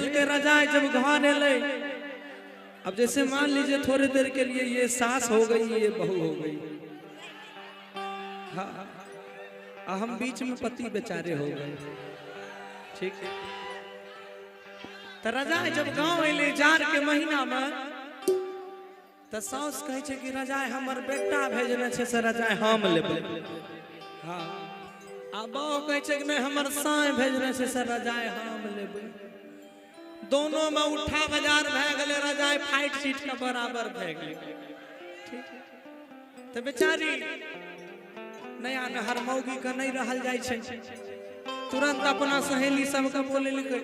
भेजलकै रजाई जब घर एलै। अब जैसे मान लीजिए थोड़ी देर के लिए ये सास हो गई, ये बहू हो गई, हाँ, आ हम बीच में पति बेचारे हो गए। ठीक, तो रजाई जब गांव एलै जाड़ के महीना में, तो साउस कहै छै कि रजाई हमर बेटा भेजने छै से रजाई हम लेबै। हाँ, आ बहू कहै छै कि नहि हमर साँय भेजने छै से रजाई हम लेबै। दोनों में उठा बाजार भए गेलै, रजाई फाइट सीट के बराबर भए गेलै। ठीक, तो बेचारी नया नहर मौगी के नहीं रहल जाइ छै, तुरंत अपना सहेली सबके बोलेलकै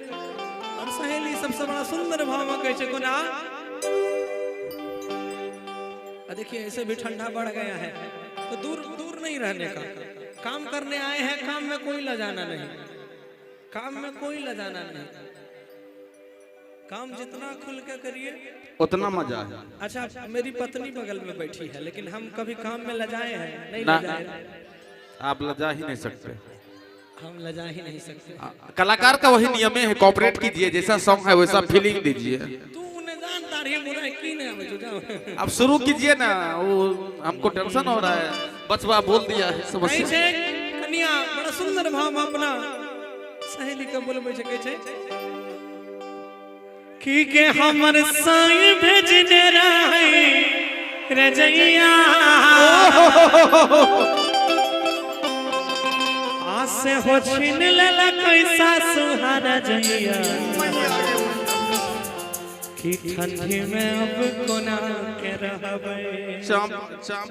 और सहेली सबसे बड़ा सुंदर भाव में कहै छै कोना। आ देखिए ऐसे भी ठंडा बढ़ गया है तो दूर दूर नहीं रहने का, काम करने आए हैं, काम में कोई लजाना नहीं, काम में कोई लजाना नहीं, काम जितना खुल के करिए उतना मजा है। अच्छा, मेरी पत्नी बगल में बैठी है, लेकिन हम कभी काम में लजाए हैं नहीं? ना। लजाए। आप लजा ही नहीं सकते। हम लजा ही नहीं सकते। कलाकार का वही नियम है, कॉपरेट कीजिए, जैसा सॉन्ग है वैसा फीलिंग दीजिए। तू उन्हें जानता रही मुरा की नहीं आवे जो जाओ। अब शुरू कीजिए ना, वो हमको टेंशन हो रहा है, बचवा बोल दिया है कहै समस्या। छै कनिया बड़ा सुंदर भाव में अपना सहेली के बोलबै छै, कहै छै की के हमर साईं भेजने रहै रजैया आसे हो छीन लेलक कैसा सुहारा जैया, कि ठंडी में अब कोना के रहबै। चांप चांप।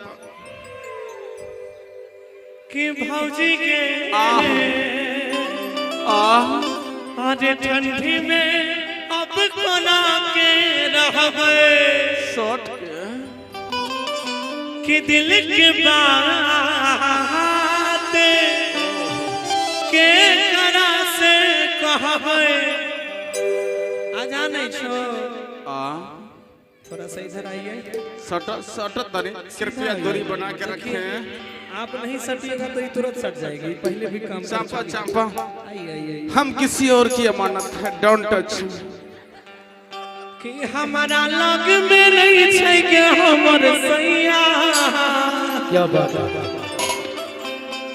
कि भौजी के आह। आह। अरे ठंडी में अब कोना के रहबै। शॉर्ट के। कि दिल के बात के करा से कहबै, आजा नहीं छो। आ थोड़ा सा इधर आइए। सट सट तनी, कृपया दूरी बना के रखें। आप नहीं सटिएगा तो ये तुरंत सट जाएगी, पहले भी काम कर चांपा चुकी है। चांपा। आइए आइए आइए। हम किसी और की अमानत है, don't touch. कि हमारा लग में नहीं छै के हमर सैया। क्या बात है!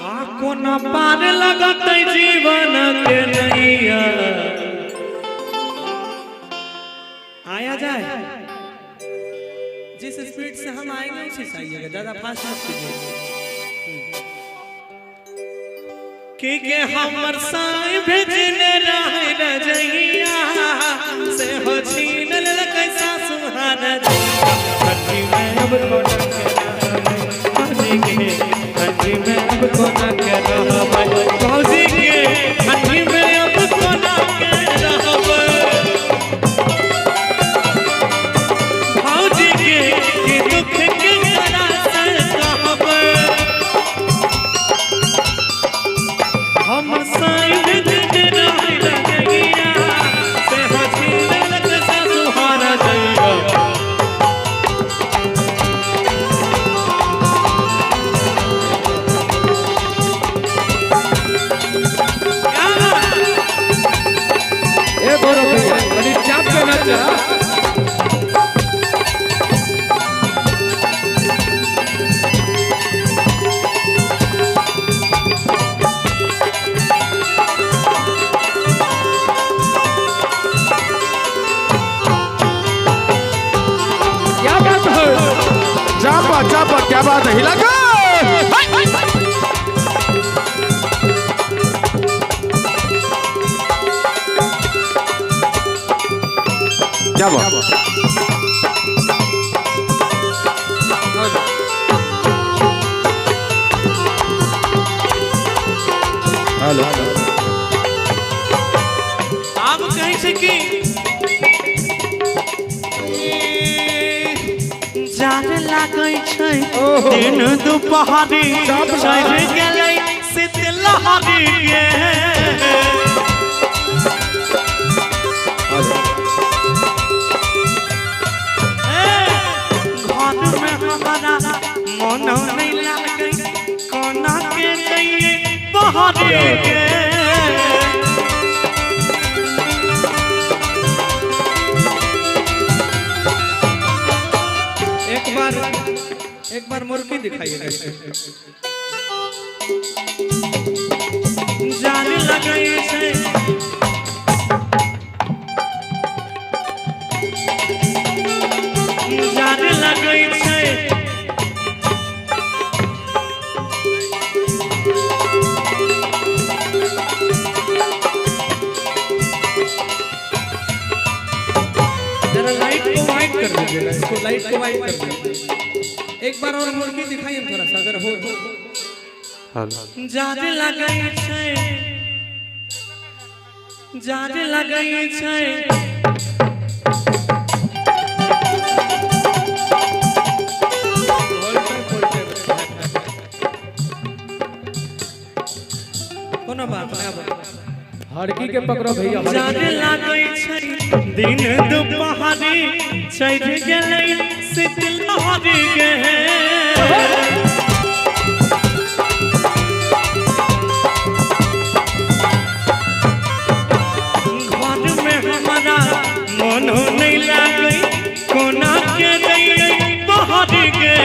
आ कोना पार लगतै जीवन के नैया। आया जाए, जिस स्पीड से हम आएंगे उसी से आइएगा, ज्यादा फास्ट मत कीजिए। कि के हमर साईं भेजने रहै रजैया से हो छीन लेलकै सुहाना जैया, ठंडी में अब कोना के रहबै भौजी के, ठंडी में अब कोना के रहबै भौजी के, ठंडी में अब कोना के रहबै भौजी के, कि दुख के करा से कहबै, हम साईं भेजने रहै रजैया से हो छीन लेलकै सुहाना जैया। ए गौरव भैया, कनी चाप के नाचा। क्या बात है! चांपा चांपा, क्या बात है, हिला के। क्या बात! हेलो। आब कहै छै कि जाड़ लागै छै दिन दुपहरी, चढ़ि गेलै शीतलहरी गे। ए, घरमे हमरा मन नहि लागै, कोना के जइयै बहरी गे। मुर्गी दिखाइएगा। जान लगै छै जान लगै छै जरा लाइट को वाइट कर दीजिएगा, इसको लाइट को वाइट कर दीजिए। एक बार और मुर्गी दिखाइए थोड़ा सा अगर हो तो। जान लगै छै जान लगै छै कोनो बात नहीं। अब हड़की के पकड़ो भैया। जान लागै छै दिन दुपहरी चढ़ि गेलै शीतलहरी गे। घर में हमारा मन नहीं लागै कोना के दैयै बहरी गे।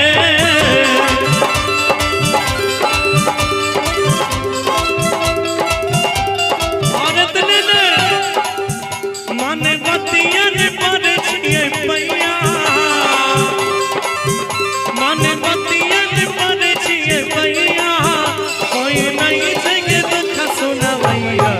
औरत ने मन बतियन पर छियै पैया मन बतियन पर छियै पैया कोई नहीं छै के दुख सुनवैया।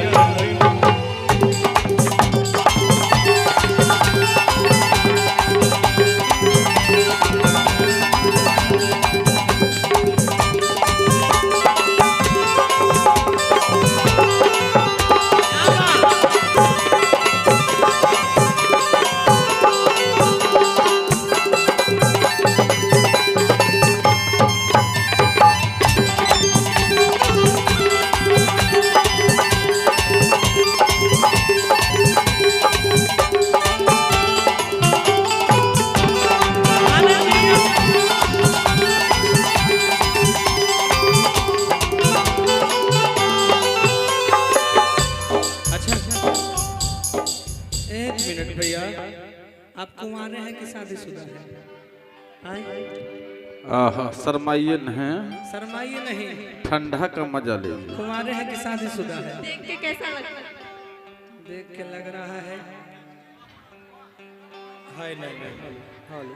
अच्छा एक मिनट भैया, आप कुंवारे हैं कि शादीशुदा हैं? आए? आहा, शर्माइए नहीं। शर्माइए नहीं, ठंडा का मजा लीजिए। कुंवारे हैं कि शादीशुदा है? देख के कैसा लगता है? देख के लग रहा है हाय नहीं नहीं। हेलो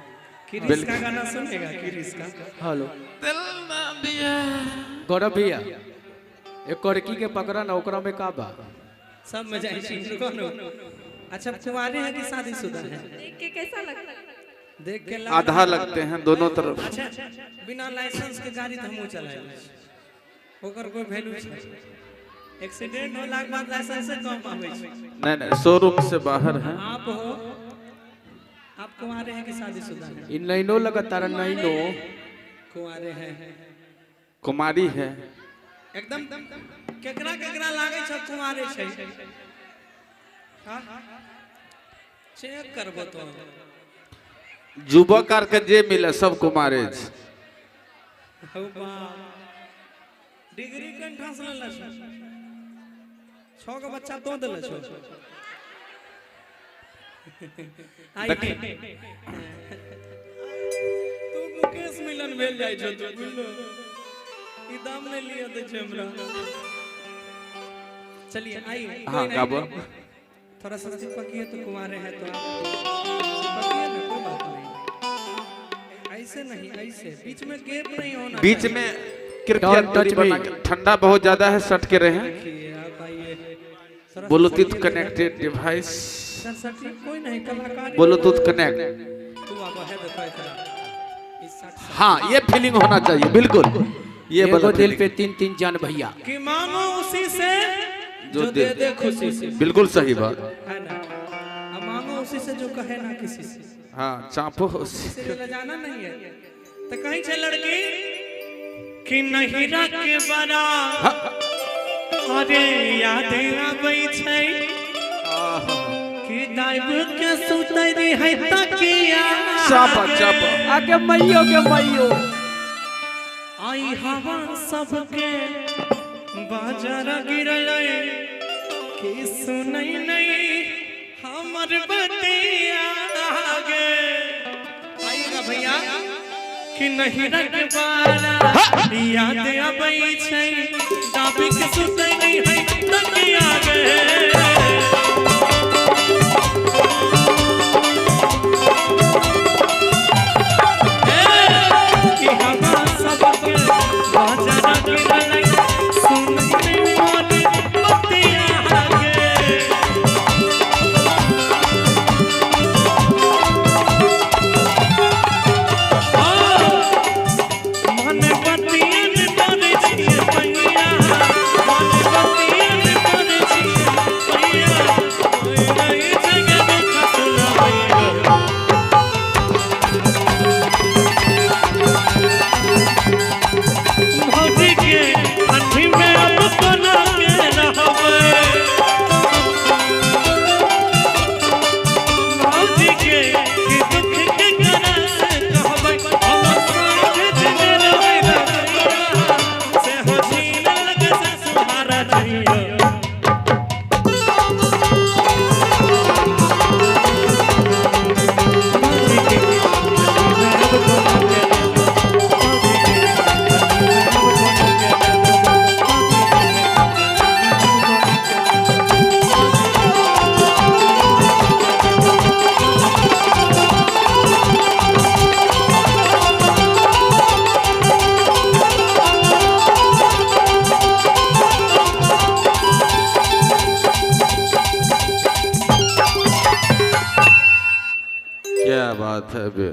किरिस का गाना सुनेगा? किरिस का। हेलो गौरव भैया, एक कड़की के पकड़ा ना, ओकरा में का बा? सब में जाए छी कोनो। अच्छा कुंवारे हैं कि शादीशुदा है? देख के कैसा लगता है? देख के लग आधा लगते हैं दोनों तरफ। अच्छा बिना लाइसेंस के गाड़ी तो हमहूँ चलाए, ओकर कोई वैल्यू छै? एक्सीडेंट होला के बाद लाइसेंस कम आबै छै। नहीं नहीं, शोरूम से बाहर है। आप हो, आप कुंवारे हैं कि शादीशुदा हैं? इ नैनो लगता रहा नैनो। कुंवारे हैं। कुमारी है। एकदम केकरा केकरा लागै छै कुंवारे छै? हाँ चेक करबो तो। युवक आर के जे मिले सब कुमारे छै। हौ बाप, डिग्री कंठा से लेले छै, 6 गो बच्चा तो देले छौ। आई तू मुकेश मिलन भेल जाइ छौ तू, बुझलो? ई दाम नहीं लिया दै छै हमरा। चलिए आइए। हाँ गाबो। थोड़ा सा चिपकिए तो कुंवारे हैं तो आप चिपकिए ना, कोई बात नहीं। ऐसे नहीं, ऐसे बीच में गैप नहीं होना। बीच में कृपया दूरी बना के, ठंडा बहुत ज्यादा है, सट के रहे। देखिए आप आइए। Bluetooth connected device. Sir sir कोई नहीं कलाकार। Bluetooth connect. तू आबो है देखो इतना। इस सट। हाँ ये फीलिंग होना चाहिए बिल्कुल। ये एगो दिल पे तीन तीन जान भैया। कि मांगो उसी से जो दे दे खुशी से। बिल्कुल सही बात है ना। अब मांगो उसी से जो कहे ना किसी से। हाँ चापो उसी से ले जाना नहीं है। तो कहीं छे लड़की कि नहीं रख बड़ा अरे याद आबै छै कि दाइब के सुतै है तकिया। चापा चापा आगे मैयो के मैयो। आई हवा सबके बाजार गिरलै कि सुनै नहीं हमर बतिया गे। आइएगा भैया कि नहीं रखवाला याद अबै छै दाबी के सुतै नहीं है तकिया गे। कि हवा सबके बाजा गिरलै सुनते मोर बतिया गे। मन बतियन पड़ै छियै पैया, मन बतियन पड़ै छियै पैया, ओइ रहै छै गे दुख सुनबैया। भौजी के ठंडी में अब कोना के रहबै, भौजी के कि दुख के करा से कहबै, हमर साँझ जिने रहै रजैया, से हो छीन लग से सुहारा जइया। भौजी के ठंडी में अब कोना के रहबै, भौजी के ठंडी में अब कोना के रहबै, भौजी के ठंडी में अब कोना के रहबै। क्या बात है बे।